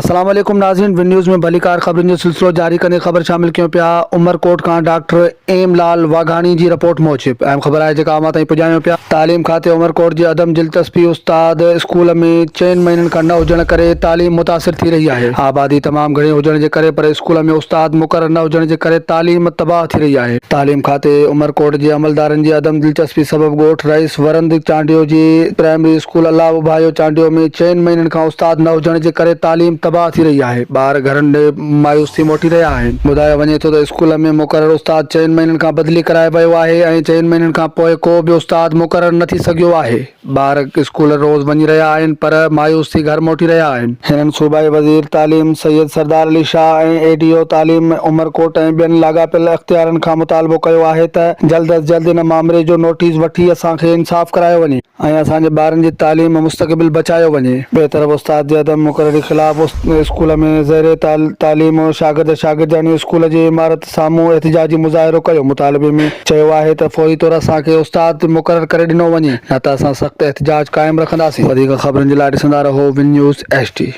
السلام عليڪم ناظرين ون نيوز ۾ ڀليڪار خبرن جو سلسلو جاري ڪندي خبر شامل ڪيون پيا عمرڪوٽ کان ڊاڪٽر ايم لال واگهاڻي جي رپورٽ موجب اهم خبر آهي جيڪا اوهان تائين پڄايون پيا تعليم کاتي عمرڪوٽ جي عدم دلچسپي استاد اسڪول ۾ چئن مهينن کان نه هجڻ ڪري تعليم متاثر ٿي رهي آهي آبادي تمام گهڻي هجڻ جي ڪري پر اسڪول ۾ استاد مقرر نه هجڻ جي ڪري تعليم تباهه ٿي رهي آهي. تعليم کاتي عمرڪوٽ جي عملدارن جي عدم دلچسپي سبب ڳوٺ رئيس ورند چانڊيو جي پرائمري اسڪول الله اڀايو چانڊيو ۾ چئن مهينن کان استاد نه هجڻ جي ڪري تعليم تباهه ٿي رهي آهي، ٻار گهرن ڏي مايوس ٿي موٽي رهيا آهن. ٻڌايو وڃي ٿو ته اسڪول ۾ مقرر استاد چئن مهينن کان بدلي ڪرائي ويو آهي ۽ چئن مهينن کان پوء ڪو به استاد مقرر نه ٿي سگهيو آهي. ٻار اسڪول روز وڃي رهيا آهن پر مايوس ٿي گهر موٽي رهيا آهن. هنن صوبائي وزير تعليم سيد سردار علي شاهه ۽ اي ڊي او تعليم عمرڪوٽ ۽ ٻين لاڳاپيل اختيارين کان مطالبو ڪيو آهي ته جلد از جلد ان مامري جو نوٽيس وٺي اسان کي انصاف ڪرايو وڃي. ۽ اسان جي ٻارن جي تعليم ۽ مستقبل بچايو وڃي. ٻئي طرف استاد جي عدم مقرري خلاف اسڪول ۾ زير تعليم شاگرد شاگردياڻيون اسڪول جي عمارت سامهون احتجاجي مظاهرو ڪيو مطالبي ۾ چيو آهي ته فوري طور اسان کي استاد مقرر ڪري ڏنو وڃي نه ته اسان سخت احتجاج قائم رکنداسين. وڌيڪ خبرن جي لاء ڏسندا رهو ون نيوز ايڇ ڊي.